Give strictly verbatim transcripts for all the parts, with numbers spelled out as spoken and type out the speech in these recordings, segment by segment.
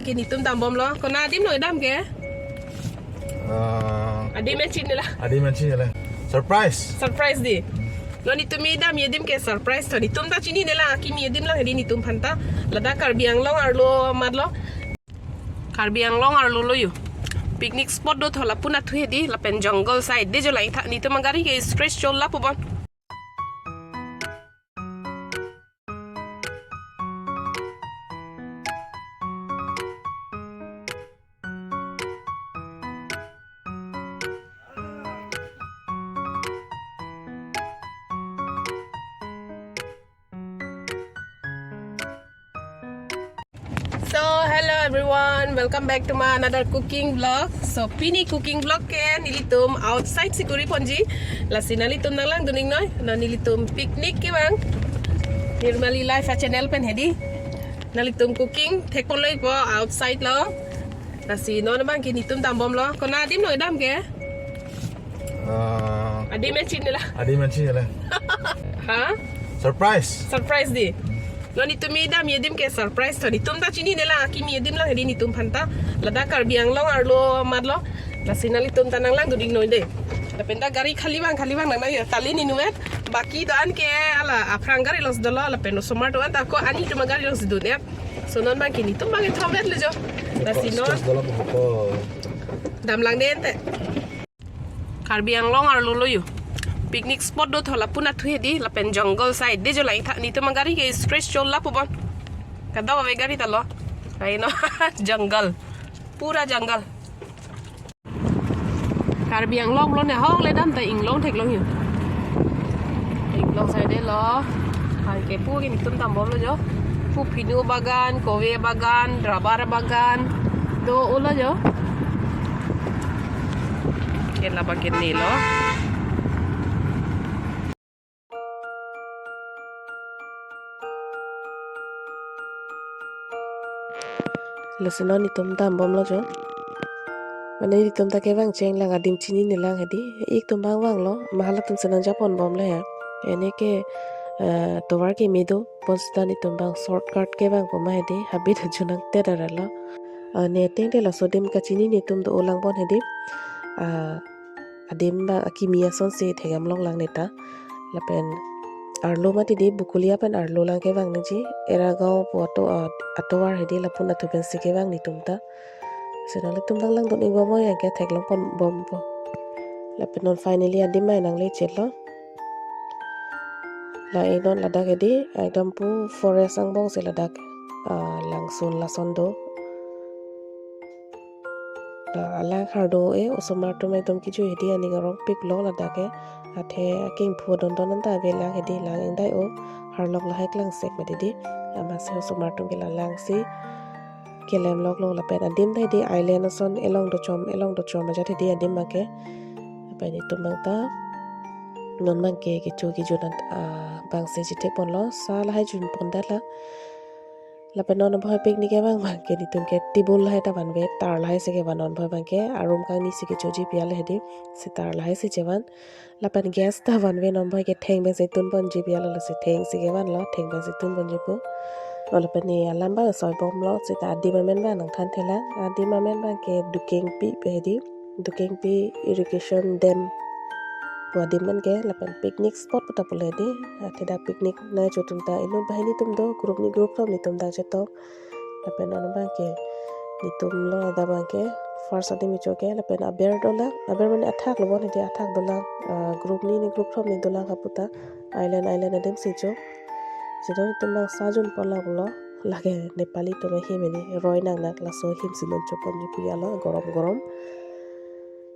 Ke netum dambomlo. Konat adim lo kedam ke? Ah, adim pen chinine lang. Adim pen chinine lang. Surprise. Surprise dei. Non netum kedam adim ke surprise tho. Netum ta chinine lang, akimi adim lang hedi netum aphan ta. Ladak Karbi Anglong arlo amat lo. Karbi Anglong arlo lo yo. Picnic spot do tho lapu-an athu hedi, lapen jungle side dei jo lang tha, netum agari ke stretch chol lapu bon. So, hello everyone, welcome back to my another cooking vlog. So, pini cooking vlog ke nelitum outside si kuri ponji. Lasi nanglitum nanglangdun iknoi, non nelitum picnic kevang. Nirmali Life a-channel pen hedi. Nanglitum cooking thekpon lo-ikpo outside lo. Lasi non abang ke netum dambomlo. Konat adim lo kedam ke? Ah, adim pen chinine lang. Adim pen chinine lang. Ha? Surprise. Surprise dei. Non netum kedam adim ke surprise tho. Netum ta chinine lang, akimi adim lang hedi netum aphan ta. Ladak Karbi Anglong arlo amat lo. Lasi nanglitum ta nanglangdun iknoi dei. Lapen ta gari khali abang, khali abang nang nang yo. Kali ni nuet. Baki do-an ke hala aphrang gari alongsi dolo. Lapen osomar do-an ta ko ani atum agari alongsi dun ya. So non abang ke netum abang thomvet lo jo. Lasi non. Stress dolo po ko. Damlang dei ante. Karbi Anglong arlo lo yo. Picnic spot do tho lapu-an athu hedi, lapen jungle side dei jo lang tha, netum agari ke stretch chol lapu bon. Kadokave gari ta lo. Ai no, jungle. Pura jungle. Karbi Anglong lo ne hong le dam ta inglong theklong yo. Inglong side lo. Hai ke pu ke netum dambomlo jo. Pu phinu bagan, kove bagan, rubber bagan. Do-o lo jo. Ke la bagan ni lo. Lasi non netum dambomlo jo. Mane netum ta kevang cheng lang adim chinine lang hedi. Ik atum abang vanglo. Ma halatum si nangjaponbomlo ya. Ene ke, eh, tovar keme do. Bonsita netum abang shortcut kevang pu ma hedi. Habit ajo nangtet ra lo. Ah, ne ateng te laso adim kachinine atum do-o lang bon hedi. Ah, adim abang akimi asonsi thekdam long lang neta. Lapen arlo mati dei Bokolia pen arlo lang kevang nangji. Era gaon pu ato, ah, atovar hedi lapu-an athu pensi kevang netum ta. Lasi nanglitum nanglangdun ikbom o yang ke theklong ponbompo. Lapen non finally adim abang nangle chetlo. La-e non ladak hedi, ekdom pu forest angbong si ladak, ah, langsun lason do. La alang hardon-e, osomar atum ekdom kejui hedi aning arongpik lo ladak ke. Athe akengphu dondon anta ave lang hedi lang ingdai-o. Harlok lahai klangsek ma dei dei. Amatsi osomar atum ke la langsi kelem loklo lapen adim ta hedi island ason elong dochom, elong dochom ajat hedi adim abang ke. Lapen netum abang ta non abang ke kecho kejun an, ah, abang si chethekponlo, sa lahai junpon det la. Lapen non abang picnic kevang abang ke netum ke table lahai ta vanve, tar lahai si kevan non abang ke, arum kangni si kechoji pi ale hedi, si tar lahai si chevan. Lapen gas ta vanve non abang ke theng pensi tunponji pi ale, lasi theng si kevanlo, theng pensi tunponji pu. O lapen ne alam abang soibomlo, seta adim amen abang nangthan thelang, adim amen abang ke Dukengpi pu hedi, Dukengpi Irrigation Dam pu adim abang ke, lapen picnic spot pu ta pule hedi, athe dak picnic nangcho atum ta inut banghini atum do, group ni group thom netum ta chetong. Lapen non abang ke netum lo ladak abang ke first adim kecho ke, lapen aber dolang, aber mane athak lo bon hedi, athak dolang, ah, group ni ni group thom ni dolang hapu ta island island adim si cho. Seta netum abang sa junpon lang lo, lake Nepali atum ahim hedi, roi nang nang laso ahim si non choponji pu ya lo, gorom gorom.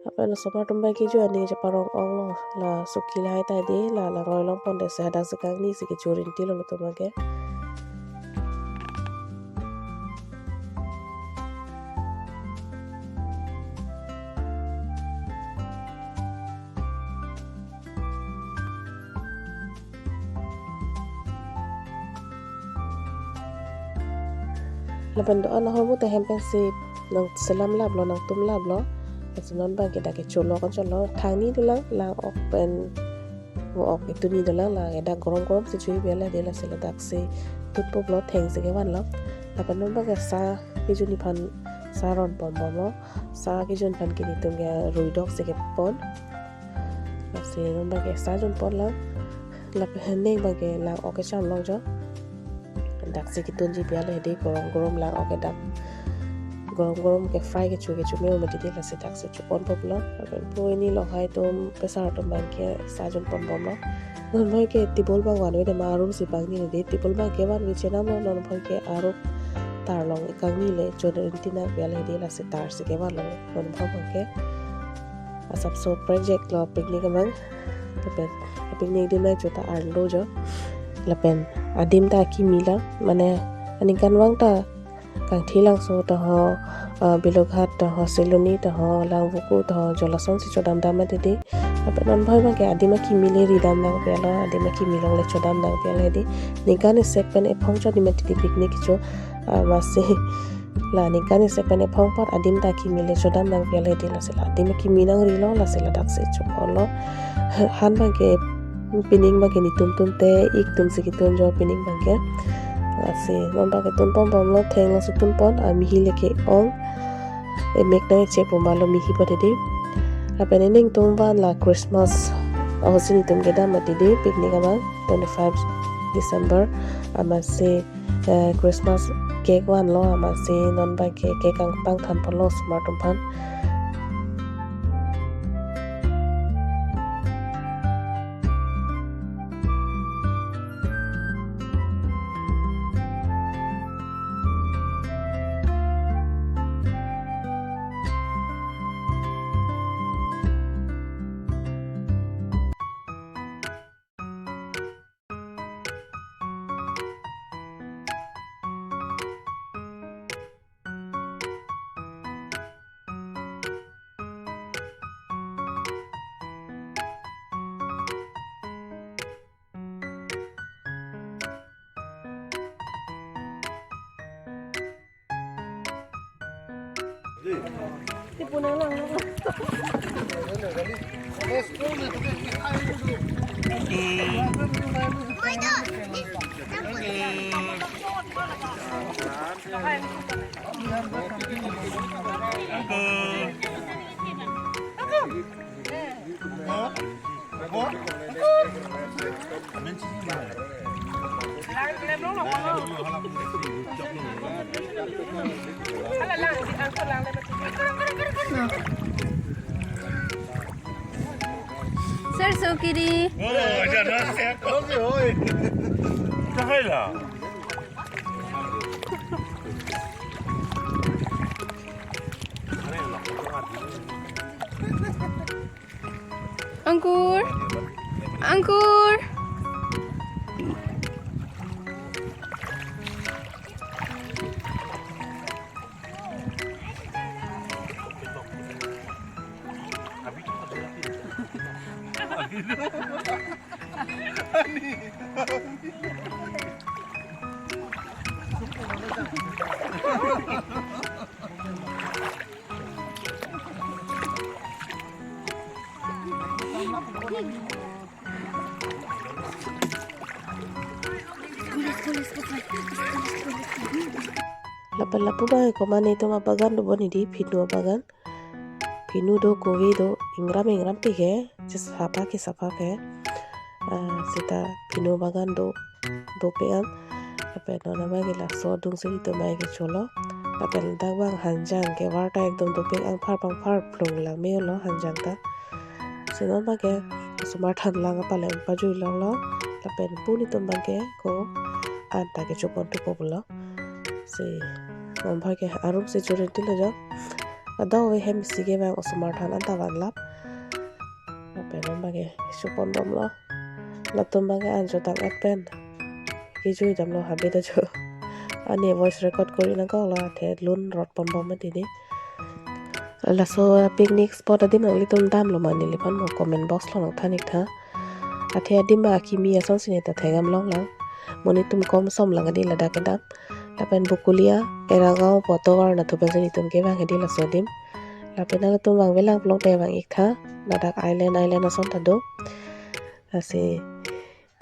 Lapen osomar atum abang kejui aning cheparong onglo, la suki lahai ta dei, la langroi longpon det si hadak si kangni si kecho rinti lo netum abang ke. Lapen do-an ahormu ta hem pensi nangselam laplo, nangtum laplo. Lasi non abang ke dak kecho lo, koncholo, thangni dolang, lang-ok pen vo-ok itu ni dolang, la ke dak gorom gorom si chui bela de, lasi ladak si tutpo lo, theng si kevanlo. Lapen non bang ke sa kejun aphan sa ron pon bomlo. Sa kejun aphan ke netum ke ruidok si kepon. Lasi non bang ke sa jun ponlang. Lapen ning bang ke lang-ok kecham longjo. Dak si ketunji pi ale hedi, gorom gorom lang-ok ke dak. Gorom gorom ke fry kecho kecho me-o mati di, lasi dak si chopon bomlo. Lapen pu hini lo hai atum pesar atum bang ke sa jun pon bomlo. Non bang ke table bang vanve de ma, arum si bang ni di, table bang ke vanve chenam lo, non bang ke arum tar along kangni le chon rinti nang pi ale hedi, lasi tar si kevan lo non bang ke. Asapso project lo picnic abang. Lapen picnic adim nangcho ta arlo jo. Lapen adim ta akimi lang, mane aningkanvang ta Kangthilangso ta ho, ah, Bilughat ta ho, Siloni ta ho, Langvoku ta ho, jo lason si chodam dam mati di. Lapen non bang ke adim akimi le ridam nang pi alo, adim akimi along le chodam nang pi ale di. Ningkan isi pen ephong cho adim mati di picnic kecho, ah, masi la ningkan isi pen ephong apot adim ta akimi le chodam nang pi ale di, lasi la adim akimi nangrilo, lasi ladak si choponlo. Han bang ke pining bang ke netum tun te, ik atum si ketun jo pining bang ke. Lasi non bang ke tun pon bomlo, thenglo si tun pon, a mihi le ke-ong. Emek nangche pu ma lo mihi apot di. Lapen ining atum van la Christmas ahosi netum kedam mati di, picnic abang, twenty-five December, amatsi, eh, Christmas cake vanlo, amatsi non bang ke cake kangpangthan ponlo osomar atum aphan. Sarso kiri. Oh, jangan siap. Oke, hoi. Cahai lah. Angkur. Angkur. Lapen lapu bang komat netum abagan do bon hedi, phinu abagan. Phinu do, kove do, ingram ingram pi ke, je sapa ke sapa ke. Ah, seta phinu abagan do, dopik an. Lapen non abang ke laso adung si netum bang ke cholo. Lapen dak bang hanjang ke var ta ekdom dopik, angphar pangphar plung lang me-olo hanjang ta. Si non bang ke osomar than lang apaleng pajui longlo. Lapen pu netum bang ke ko-an ta ke chopon thupo pulo. Si non bang ke arum si churin tilo jo. Adok ave hem isi ke bang osomar than anta vanlap. Lapen non bang ke chopon bomlo. Latum bang ke an chotang et pen kejui damlo, habe ta jo. Ani voice record kori nangkoklo, athe lun rot pon bom mati di. Laso picnic spot adim nanglitum damlo ma neliphan mo comment box along nangthan ik tha. Athe adim akimi asonsi ne ta thengam longlang. Mo netum kom som lang adi ladak kedam. Lapen Bokolia, Eragaon pu atovar nathu pensi netum kevang hedi laso adim. Lapen nangtum vangvelang pulote vang ik tha, ladak island island ason ta do. Lasi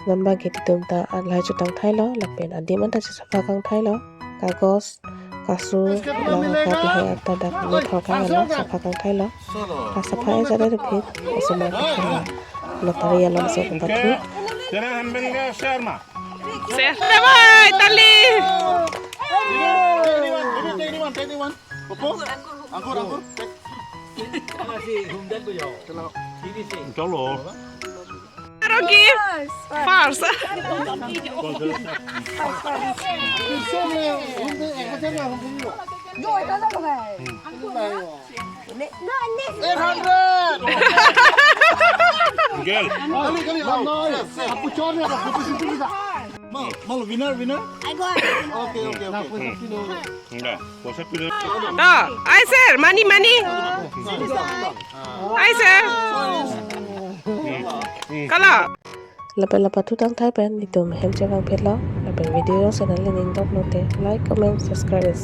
non bang ke netum ta an lahai chotang thailo, lapen adim anta chesapha kang thailo. kagos, kasu, la kap lahai anta dak ne thorkang alo, sapha kangthailo. Ka sapha ejat aduphit, osomar kakhela. Notary along si kepathu. Share. Bye bye, tali. Take anyone, take anyone, take anyone. Popo, angkur, angkur. Chalo. Rogi. First. Eight hundred. Girl. Kali, kali, no, yes, yes. Apu chor ne, apu chor ne. Mal, mal, winner, winner. I got it. Okay, okay, okay. Enggak, bosan pilih. To, ai sir, money, money. Ai sir. Kalo. Lapen la pathu tangthai pen netum hem chevang phelo. Lapen video jongsi nanglining dok lote like, comment, subscribe, and share.